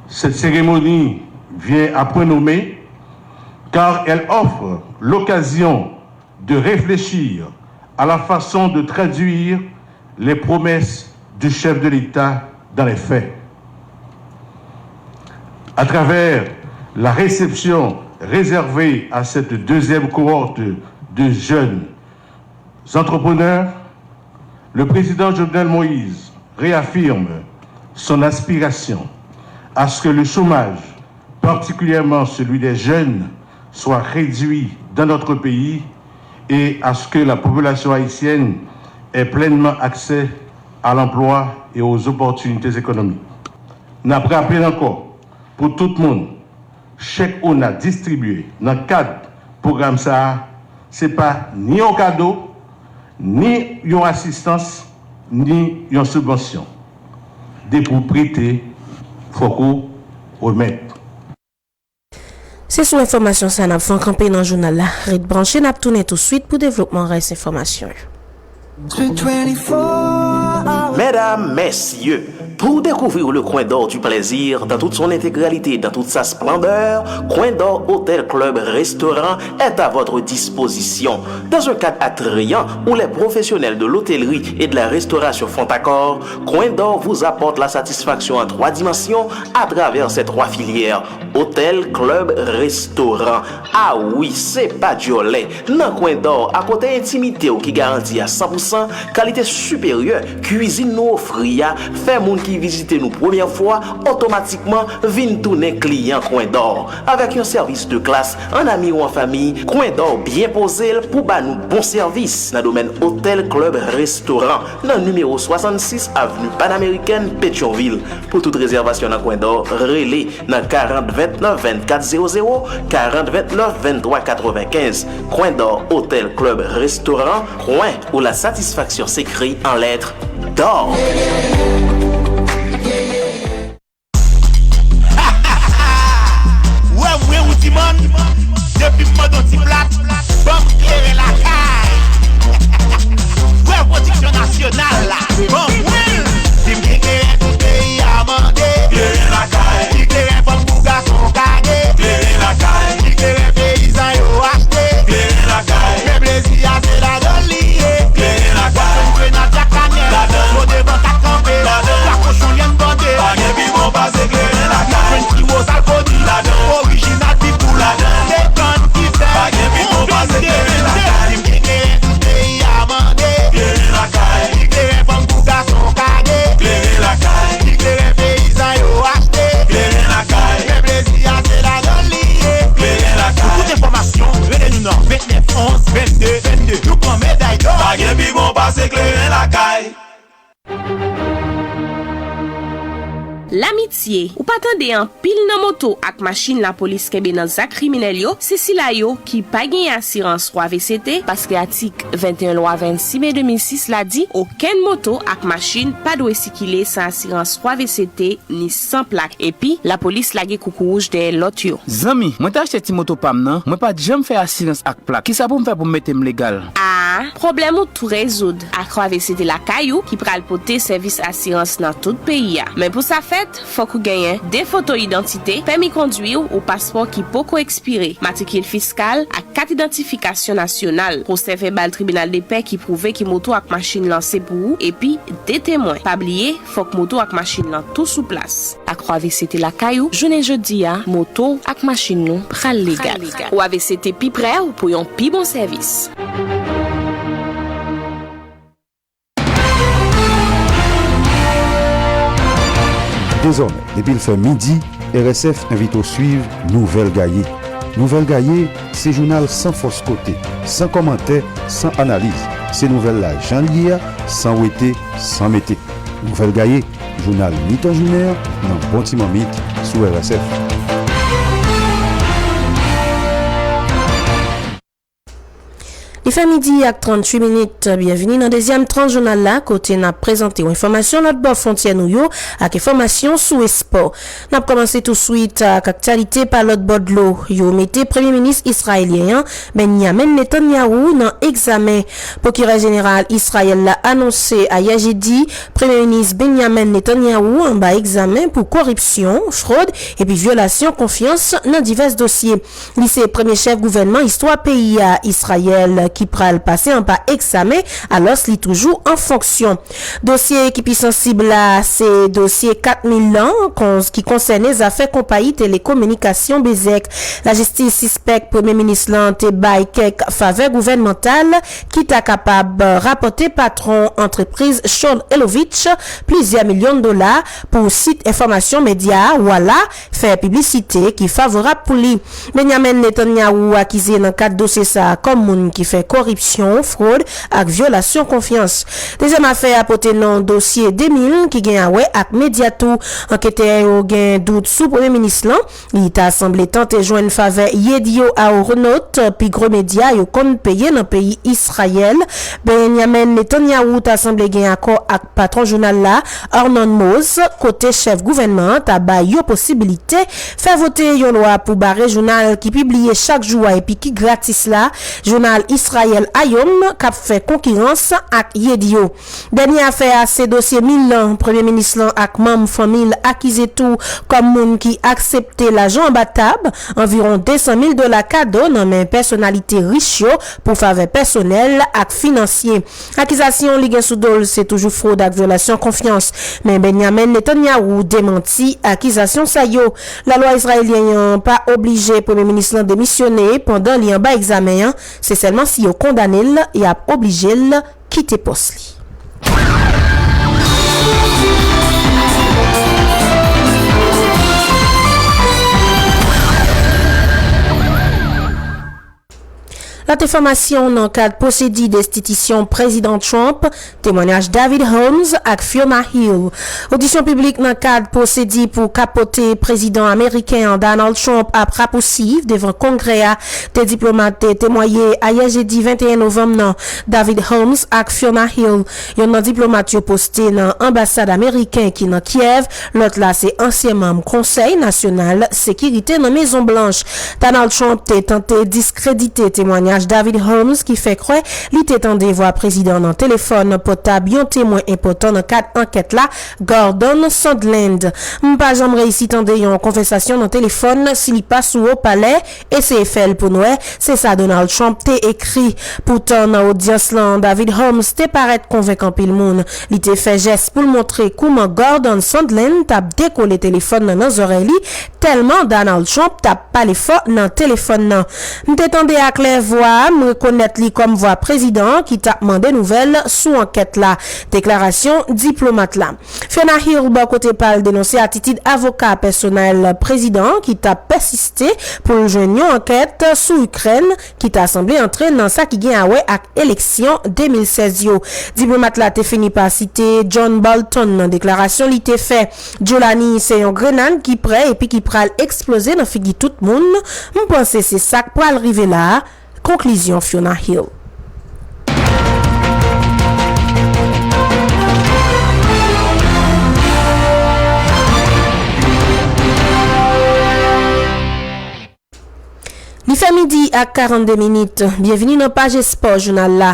Cette cérémonie vient à point nommé car elle offre l'occasion de réfléchir à la façon de traduire les promesses du chef de l'État dans les faits. À travers la réception réservée à cette deuxième cohorte de jeunes entrepreneurs, le président Jovenel Moïse réaffirme son aspiration à ce que le chômage, particulièrement celui des jeunes, soit réduit dans notre pays et à ce que la population haïtienne ait pleinement accès à l'emploi et aux opportunités économiques. N ap raple l ankò, pou tout moun, chèk ona distribye nan kad pwogram sa a, se pa ni yon kado, ni yon asistans, ni yon sibvansyon. Depi w prete, fòk ou remèt. Se sou enfòmasyon sa a n ap fè yon kanpe nan jounal la. Ret branche, n ap tounen touswit pou devlopman rès enfòmasyon yo. Medam, mesye, pour découvrir le Coin d'Or du plaisir dans toute son intégralité, dans toute sa splendeur, Coin d'Or Hôtel Club Restaurant est à votre disposition. Dans un cadre attrayant où les professionnels de l'hôtellerie et de la restauration font accord, Coin d'Or vous apporte la satisfaction en trois dimensions à travers ses trois filières, hôtel, club, restaurant. Ah wi, se pa djòlè. Nan Coin d'Or, akote entimite w ki garanti a san pou san, kalite siperyè, kwizin nou ofri a fè moun ki vizite nou premyè fwa otomatikman vin tounen kliyan Coin d'Or. Avèk yon sèvis de klas, an ami ou an fanmi, Coin d'Or byen poze l pou ba nou bon sèvis nan domèn otèl, klèb, restoran. Nan nimewo swasannsis avni Panamerikèn, Petyonvil. Pou tout rezèvasyon nan Coin d'Or, rele nan karant vennèf vennkat zewo zewo, karant vennèf venntwa katrevenkenz. Coin d'Or, otèl, klèb, restoran, coin où la satisfaction s'écrit en lettres d'or. Wè mwen ou di man, depi m mande yon ti plat, ban m kleren lakay. Wè pwodiksyon nasyonal la, ban mwen l. Si m gen kleren tout peyi a mande, kleren lakay. Ki kleren fanm kou gason ka gen, kleren lakay. Ki kleren peyizan yo achte, kleren lakay. Men plezi a se ladan l li ye. Kleren lakay. Pwason grenadya kanèl, yo devan kat kanpe. Ladan. Pwa kochon lyann bande. Pa gen pi bon pase kleren lakay. Jwenn siwo salkoni. Ladan. Orijinal pi pou ladan. Se kann ki fè. Pa gen pi bon pase kleren lakay. Si m gen kleren tout peyi a mande. Kleren lakay. Ki kleren fanm kou gason ka gen. Kleren lakay. Ki kleren peyizan yo achte. Kleren lakay. Men plezi a se ladan l li ye. Kleren lakay. Pou tout enfòmasyon, rele nou nan vennèf onz vennde vennde. Nou pran meday dò. Pa gen pi bon pase kleren lakay. Lami Tye. Ou pa tande anpil nan moto ak machin lapolis kenbe nan zak kriminèl yo, se sila yo ki pa genyen asirans K V C T, paske atik venteyen lwa vennsis me de mil sis la di, okenn moto ak machin pa dwe sikile san asirans K V C T ni san plak. Epi, lapolis lage koukou wouj dèyè lòt yo. Zanmi, mwen te achte ti moto pa m nan, mwen pa t janm fè asirans ak plak. Kisa pou m fè pou m mete m legal? A, pwoblèm ou tou rezoud. Akwa V C T lakay ou ki pral pote sèvis asirans nan tout peyi a. Men pou sa fèt, fòk ou genyen de foto idantite, pèmi kondwi w ou paspò ki poko ekspire, matrikil fiskal ak kat idantifikasyon nasyonal, pwosè vèbal tribinal de pè ki pwouve ki moto ak machin lan se pou ou, epi de temwen. Pa bliye, fòk moto ak machin lan tou sou plas. Akwa V C T lakay ou, jounen jodi a, moto ak machin nou pral legal. Akwa V C T pi prè w pou yon pi bon sèvis. Dezòmè, depi l fè midi, R S F envite w swiv Nouvèl Gaye. Nouvèl Gaye, se jounal san fòs kote, san kòmantè, san analiz. Se nouvèl la jan l ye a, san wete, san mete. Nouvèl Gaye, jounal mitan jounen an, nan bon ti manmit, sou R S F. Li fè midi ak tranntuit minit. Byenvini nan dezyèm tranch jounal la, kote n ap prezante w enfòmasyon lòt bò fwontyè nou yo ak enfòmasyon sou espò. N ap kòmanse touswit ak aktyalite pa lòt bò dlo. Yo mete premye minis israelyen an, Benjamin Netanyahu, nan egzamen. Pwokirè jeneral Israyèl la anonse ayè jedi, premye minis Benjamin Netanyahu anba egzamen pou koripsyon, fwod epi vyolasyon konfyans nan divès dosye. Li se premye chèf gouvènman istwa peyi a, Israyèl, ki pral pase anba egzamen, alòs li toujou an fonksyon. Dosye ki pi sansib la, se dosye kat mil lan, kon-, ki konsène zafè konpayi telekominikasyon Bezèk. Lajistis sispèk premye minis lan te bay kèk favè gouvènmantal ki ta kapab rapòte patwon antrepriz Shaul Elovitch plizyè milyon dola pou sit enfòmasyon medya a, Walla, fè piblisite ki favorab pou li. Benjamin Netanyahu akize nan kad dosye sa a kòm moun ki fè koripsyon, fwod ak vyolasyon konfyans. Dezyèm afè a pote non dosye de mil ki gen a wè ak medya tou. Anketè yo gen dout sou premye minis lan. Li ta sanble tante jwenn favè Yediout Ahronot, pi gwo medya yo konn peye nan peyi Israyèl. Benjamin Netanyahu ta sanble gen akò ak patwon jounal la, Arnon Moz, kote chèf gouvènman an ta bay yo posibilite fè vote yon lwa pou bare jounal ki pibliye chak jou a epi ki gratis la, jounal Israel Hayom, k ap fè konkirans ak Yediout. Dènye afè a se dosye mil lan. Premye minis lan ak manm fanmi l akize tou kòm moun ki aksepte lajan anba tab, anviwon de san mil dola kado nan men pèsonalite rich yo pou favè pèsonèl ak finansye. Akizasyon li gen sou do l se toujou fwod ak vyolasyon konfyans. Men Benjamin Netanyahu demanti akizasyon sa yo. Lalwa izrayelyen an pa oblije premye minis lan demisyone pandan li anba egzamen an. Se sèlman si yo kondane l, y ap oblije l kite pòs li. Lòt enfòmasyon nan kad pwosedi destitisyon Prezidan Trump, temwanyaj David Holmes ak Fiona Hill. Odisyon piblik nan kad pwosedi pou kapote prezidan ameriken an Donald Trump ap rapousiv devan Kongrè a. De diplomat te temwaye ayè jedi venteyen novanm nan, David Holmes ak Fiona Hill. Yonn nan diplomat yo poste nan anbasad ameriken ki nan Kyèv, lòt la se ansyen manm Konsèy Nasyonal Sekirite nan Mezon Blanch. Donald Trump te tante diskredite temwanyaj David Holmes ki fè kwè li te tande vwa prezidan nan telefòn pòtab yon temwen enpòtan nan kad ankèt la, Gordon Sondland. M pa janm reyisi tande yon konvèsasyon nan telefòn si li pa sou wopalè. Eseye fè l pou n wè, se sa Donald Trump te ekri. Poutan, nan odyans lan, David Holmes te parèt konvenk anpil moun. Li te fè jès pou l montre kouman Gordon Sondland t ap dekole telefòn nan nan zòrèy li, tèlman Donald Trump t ap pale fò nan telefòn nan. M te tande aklè vwa a, m rekonèt li kòm vwa prezidan an ki t ap mande nouvèl sou ankèt la, deklarasyon diplomat la. Fiona Hill, bò kote pa l, denonse atitid avoka pèsonèl prezidan an ki t ap pèsiste pou l jwenn yon ankèt sou Ikrèn ki ta sanble antre nan sa ki gen a wè ak eleksyon de mil sèz yo. Diplomat la te fini pa site John Bolton nan deklarasyon li te fè. Jolani se yon grenad ki prè epi ki pral eksploze nan figi tout moun. M panse se sa k pral rive la a. Konklizyon Fiona Hill. Li fè midi ak karannde minit. Byenvini nan paj espò jounal la.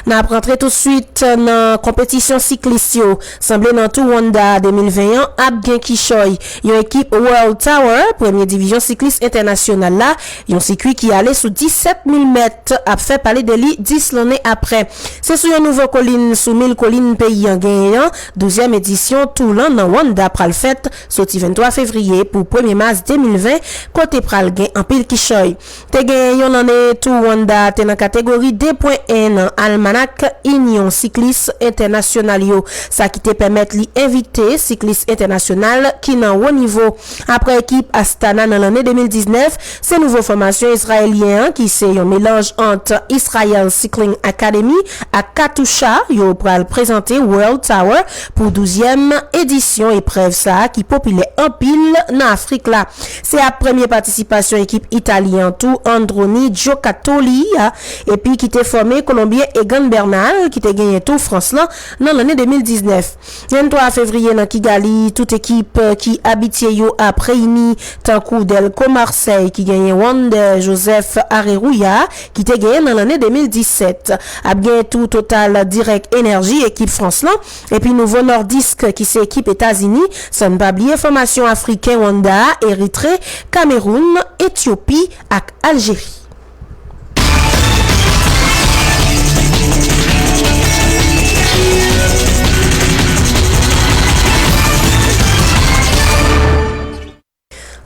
N ap rantre toutswit nan konpetisyon siklis yo. Sanble nan Tour Honda de mil ven an ap gen kichòy. Yon ekip World Tour, premye divizyon siklis entènasyonal la, yon sikwi ki ale sou disèt mil mèt, ap fè pale de li dis lannen apre. Se sou yon nouvo kolin sou mil kolin peyi an genyen an, douzyèm edisyon Tour lan nan Honda pral fèt soti venntwa fevriye pou premye mas de mil ven, kote pral gen anpil kichòy. Te gen yon lannen Tour Honda te nan kategori de pwen en nan almanak Inyon Siklis Entènasyonal yo, sa ki te pèmèt li envite siklis entènasyonal ki nan wo nivo. Apre ekip Astana nan lannen de mil diznèf, se nouvo fòmasyon izrayelyen an, ki se yon melanj ant Israel Cycling Academy ak Katusha, yo pral prezante World Tour pou douzyèm edisyon eprèv sa a ki popilè anpil nan Afrik la. Se ap premye patisipasyon ekip italyen an tou, Androni Giocattoli a, epi ki te fòme Kolonbyen Egan Bernal, ki te genyen Tour Frans lan nan lannen de mil diznèf. Venntwa fevriye nan Kigali, tout ekip ki abitye yo ap reyini, tankou Delco Marseille ki genyen Wander Joseph Areruya, ki te genyen nan lannen de mil disèt. Ap gen tou Total Direct Energy, ekip Frans lan, epi Nouvo Nordisk, ki se ekip Etazini, san n pa bliye fòmasyon afriken Wanda a, Eritre, Kamewoun, Etyopi ak Aljeri.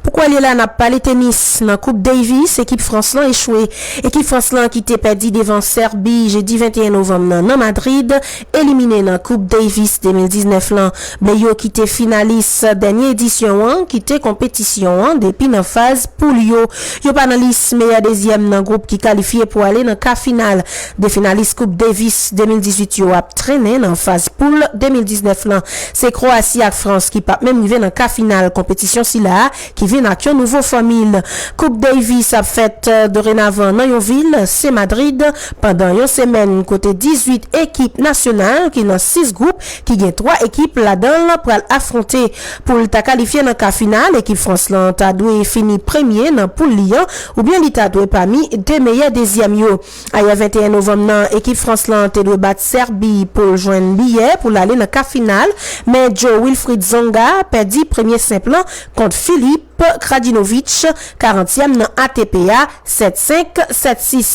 Pou kwè l ye la, n ap pale tenis. Nan Koup Davis, ekip Frans lan echwe. Ekip Frans lan ki te pèdi devan Sèbi jedi venteyen novanm nan, nan Madrid, elimine nan Koup Davis de mil diznèf lan. Men yo kite finalis dènye edisyon an, kite konpetisyon an depi nan faz poul yo. Yo pa nan lis meyè dezyèm nan gwoup ki kalifye pou ale nan ka final. De finalis Koup Davis de mil dizuit yo ap trennen nan faz poul de mil diznèf lan. Se Krowasi ak Frans ki p ap menm rive nan ka final konpetisyon sila a, ki vin ak yon nouvo fòmil. Koup Davis ap fèt, euh, dorenavan nan yon vil, se Madrid, pandan yon semèn, kote dizuit ekip nasyonal ki nan sis gwoup, ki gen twa ekip ladan l, pral afwonte. Pou l ta kalifye nan ka final, ekip Frans lan ta dwe fini premye nan poul li an, oubyen li ta dwe pami de meyè dezyèm yo. Ayè venteyen novanm nan, ekip Frans lan te dwe bat Sèbi pou l jwenn biyè pou l ale nan ka final, men Joe Wilfried Tsonga pèdi premye senp lan kont Filip Krajinovic, karantyèm nan A T P a, sèt senk, sèt sis.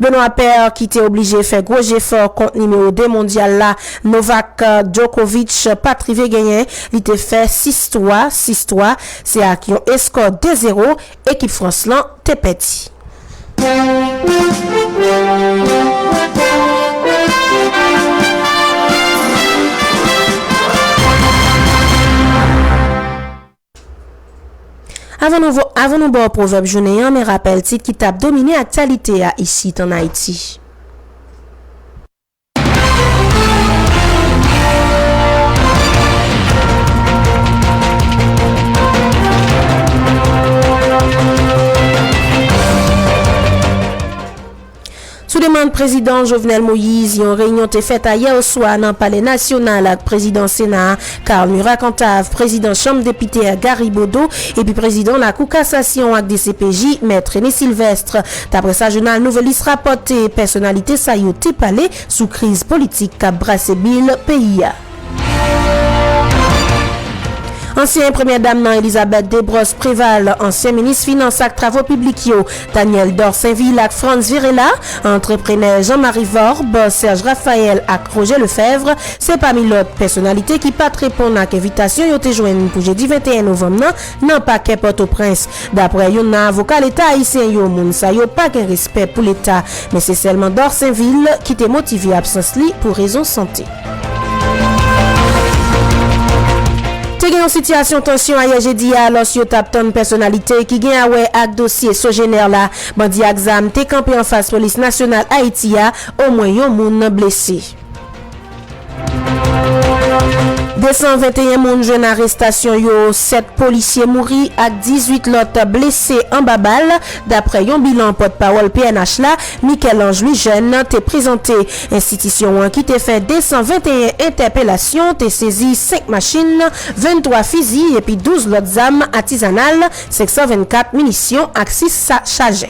Benoît Paire, ki te oblije fè gwo jefò kont nimewo de mondyal la, Novak Djokovic, pa t rive genyen. Li te fè sis twa, sis twa. Se ak yon eskò de zewo, ekip Frans lan te pèdi. Avan nou vo-, avan nou ba w pwovèb jounen an, men rapèl tit ki t ap domine aktyalite a isit ann Ayiti. Sou demann Prezidan Jovenel Moïse, yon reyinyon te fèt ayè oswa nan Palè Nasyonal ak Prezidan Sena a, Carl Murat Cantave, Prezidan Chanm Depite a, Gary Bodeau, epi Prezidan Lakou Kasasyon ak D C P J, Mèt René Sylvestre. Daprè sa jounal Nouvèlis rapòte, pèsonalite sa yo te pale sou kriz politik k ap brase bil peyi a. Ansyen Premyè Dam nan Elizabeth Desbrosses Préval, ansyen minis finans ak travo piblik yo, Daniel Dorsainville ak Frantz Virela, antreprenè Jean-Marie Vorbe, Serge Raphaël ak Roger Lefebvre, se pami lòt pèsonalite ki pa t reponn ak envitasyon yo te jwenn pou jedi venteyen novanm nan, nan pakè Pòtoprens. Daprè youn nan avoka Leta ayisyen yo, moun sa yo pa gen respè pou Leta, men se sèlman Dorsainville ki te motive absans li pou rezon sante. Te gen yon sitiyasyon tansyon ayè jedi a, alòs yo t ap tann pèsonalite ki gen a wè ak dosye Sogener la. Bandi ak zam te kanpe anfas Polis Nasyonal Ayiti a, omwen yon moun blese. Desan venteyen moun jwenn arestasyon yo, sèt polisye mouri ak dizuit lòt blese anba bal, daprè yon bilan pòtpawòl P N H la, Michel-Ange Louis-Jeune, te prezante. Enstitisyon an ki te fè desan venteyen entèpelasyon te sezi senk machin, venntwa fizi epi douz lòt zam atizanal, senk san vennkat minisyon ak sis sa-, chajè.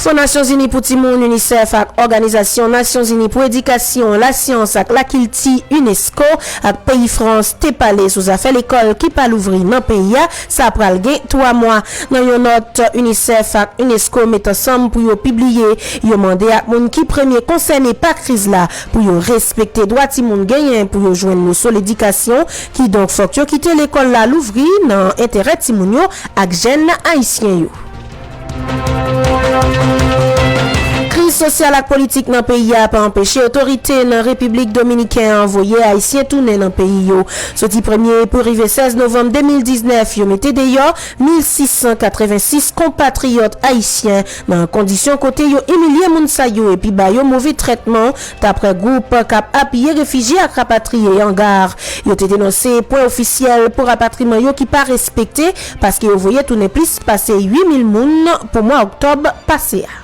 Fon Nasyonzini pou Timoun, UNICEF, ak Òganizasyon Nasyonzini pou Edikasyon, Lasyans ak Lakilti, UNESCO, ak peyi Frans te pale sou zafè lekòl ki pa louvri nan peyi a, sa pral gen twa mwa. Nan yon nòt UNICEF ak UNESCO met ansanm pou yo pibliye, yo mande ak moun ki premye konsène pa kriz la pou yo respekte dwa timoun genyen pou yo jwenn moso ledikasyon. Kidonk, fòk yo kite lekòl la louvri nan enterè timoun yo ak jèn ayisyen yo. Kriz sosyal ak politik nan peyi a pa anpeche otorite nan Repiblik Dominiken an voye Ayisyen tounen nan peyi yo. Soti premye pou rive sèz novanm de mil diznèf, yo mete deyò mil sis san katrevensis konpatriyòt ayisyen nan kondisyon kote yo imilye moun sa yo epi ba yo move trètman, daprè gwoup k ap apiye refijye ak rapatriye an GARR. Yo te denonse pwen ofisyèl pou rapatriman yo ki pa respekte, paske yo voye tounen plis pase uit mil moun pou mwa òktòb pase a.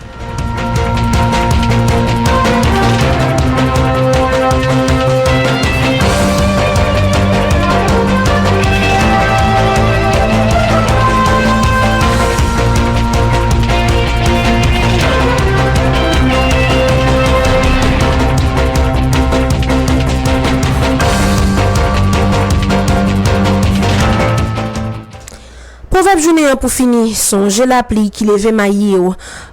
Pwovèb jounen an pou fini, sonje lapli ki leve mayi w.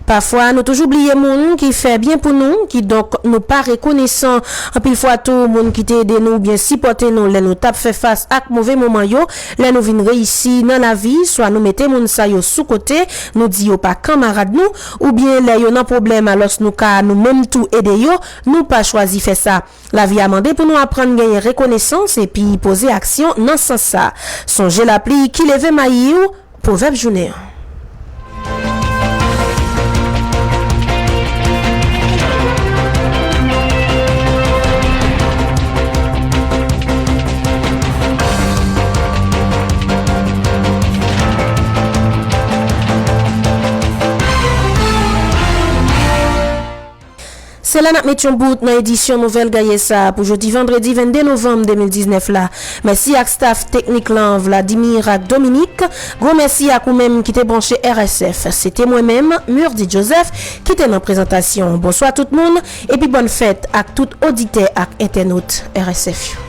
Pafwa, nou toujou bliye moun ki fè byen pou nou, kidonk nou pa rekonesan. Anpil fwa tou, moun ki te ede nou oubyen sipòte nou lè nou t ap fè fas ak move moman yo, lè nou vin reyisi nan lavi, swa nou mete moun sa yo sou kote, nou di yo pa kanmarad nou, oubyen lè yo nan pwoblèm, alòs nou ka nou menm tou ede yo, nou pa chwazi fè sa. Lavi a mande pou nou aprann genyen rekonesans epi poze aksyon nan sans sa. Sonje lapli ki leve mayi w, pwovèb jounen an. Se la n ap met yon bout nan edisyon Nouvèl Gaye sa a pou jodi vandredi vennde novanm de mil diznèf la. Mèsi ak staf teknik lan, Vladimir ak Dominique. Gwo mèsi ak ou menm ki te branche R S F. Se te mwen menm, Murdy Joseph, ki te nan prezantasyon. Bonswa tout moun, epi bòn fèt ak tout oditè ak entènot R S F yo.